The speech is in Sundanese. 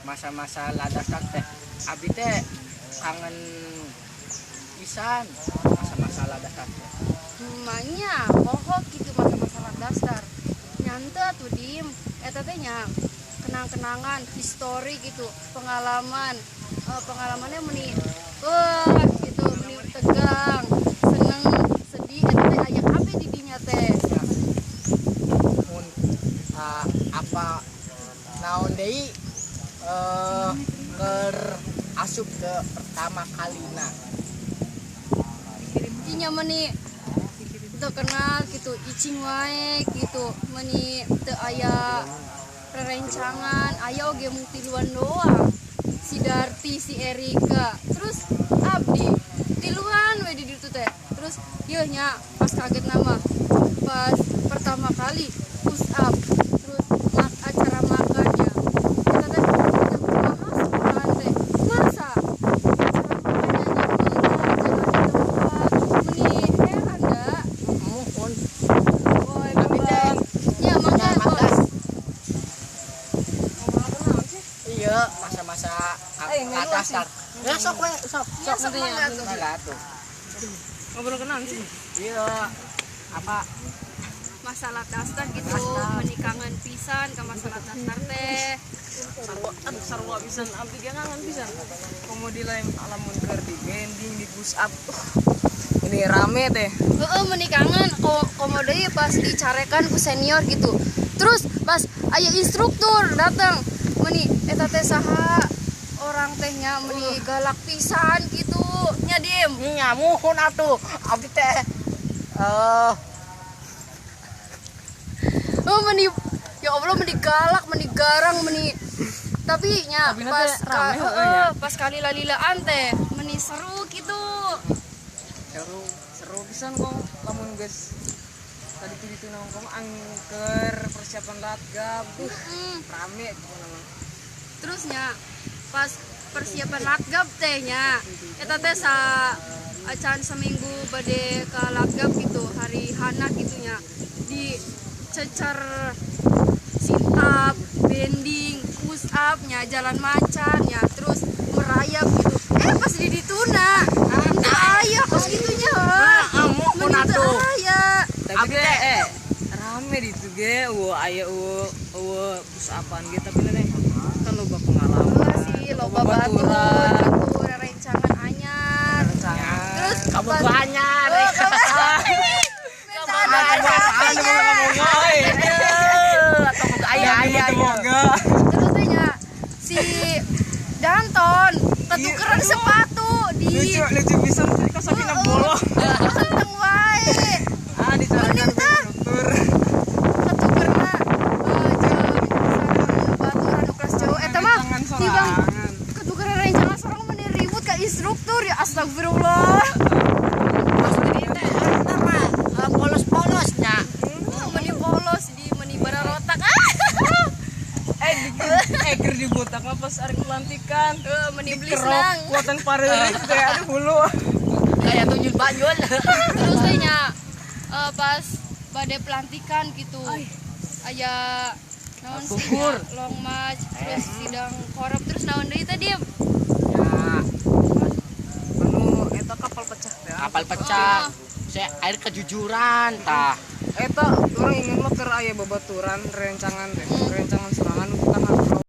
Masa-masa ladastar teh abi teh kangen pisan masa-masa ladastar teh. Manya poho gitu masa-masa ladastar. Nya henteu atuh, Dim. Eta teh nya kenang-kenangan, histori gitu, pengalaman. Pengalamannya meni wah gitu, meni tegang, seneng, sedih, eta teh aya kabeh di dinya teh. Ya. Mun apa naon deui keur asup ke pertama kalina? Nya meni teu kenal gitu, icing wae gitu, meni teu aya rerencangan, aya oge mung tiluan doang. Si Darti, si Erika, terus abdi tiluan we di ditu teh. Terus yeuh nya pas kaget nama pas pertama kali push up, terus acara makannya kita teh, kita kumaha sekolahan teh, masa acara makannya nya meunang jeung di tempat, meni heran da. Muhun. Woi, Abi teh nya mangga, nya bos. Iya, masa-masa Eh, ngeluar ladastar. Ya sok we, sok. Nya sok, mangga tuh. Mangga tuh. Ngobrol kenal sih. Iya. Apa? Masalah dastar gitu, meni kangen pisan ke masalah dastar teh. Sarua, aduh, sarua pisan, abdi ge kangen pisan. Komo di lain alamun keur di bending, di push up. Ini rame teh. Heeh, meni kangen komo deui pas dicarekan ku senior gitu. Terus pas aya instruktur datang, meni eta teh saha orang teh nya, meni galak pisan gitu nya, Dim. Nya muhun atuh. Abdi teh Oh, meni ya Allah, meni galak, meni garang, meni tapi nya Tapi pas nanti rame, heeh, heeh, nya. Pas kali lalilaan teh meni seru gitu. Seru, seru pisan kok lamun geus tadi tuh itu naon kamu angker persiapan latgab. Rame gitu nama. Terusnya pas persiapan latgab teh nya, eta teh sa acan seminggu bade ke latgab gitu, hari hana gitu nya, dicecer sit up, bending, push up nya, jalan macan nya, terus merayap gitu. Pas di dituna teu aya kos gitunya. Ah, muhun Meni teu atuh. aya. Tapi Abdi ge teh. Rame di itu ge, eueuh aya eueuh eueuh push upan ge, tapi teh kan loba pengalaman. Wah sih, loba batur Babaturan. Gitu, rerencangan anyar. Rencangan. Terus Kamu pas anyar. Oh, kamu Anu ngomong Atau boga aya aya. Boga. Terus teh nya si Danton ketukeran sepatu di Lucu, lucu pisan sih kok sakina bolong. Kenteng wae. Ah, dicarekan Mending tah. instruktur. Ketukerna jeung sareng batur anu kelas jauh eta mah Rencangan tibang sorangan. Ketukeran rencangan sorang, meni ribut ka instruktur, ya astagfirullah. Pas di teh eta mah polos-polos nya. Meni polos di meni bararotak ah. Keur dibotak mah pas hari pelantikan. Meni Dikerok blisnang. Kuatan pareureuh teh, aduh hulu. Kayak tunjul banjul. Terus teh nya pas bade pelantikan gitu aya naon sih Gugur. nya, long march, terus sidang korup, terus naon deui tadi? Ya, Anu eta kapal pecah teh. Kapal pecah. Saya air kejujuran tah. Eta urang ingin mah keur aya babaturan rencangan teh, rencangan sorangan bukan.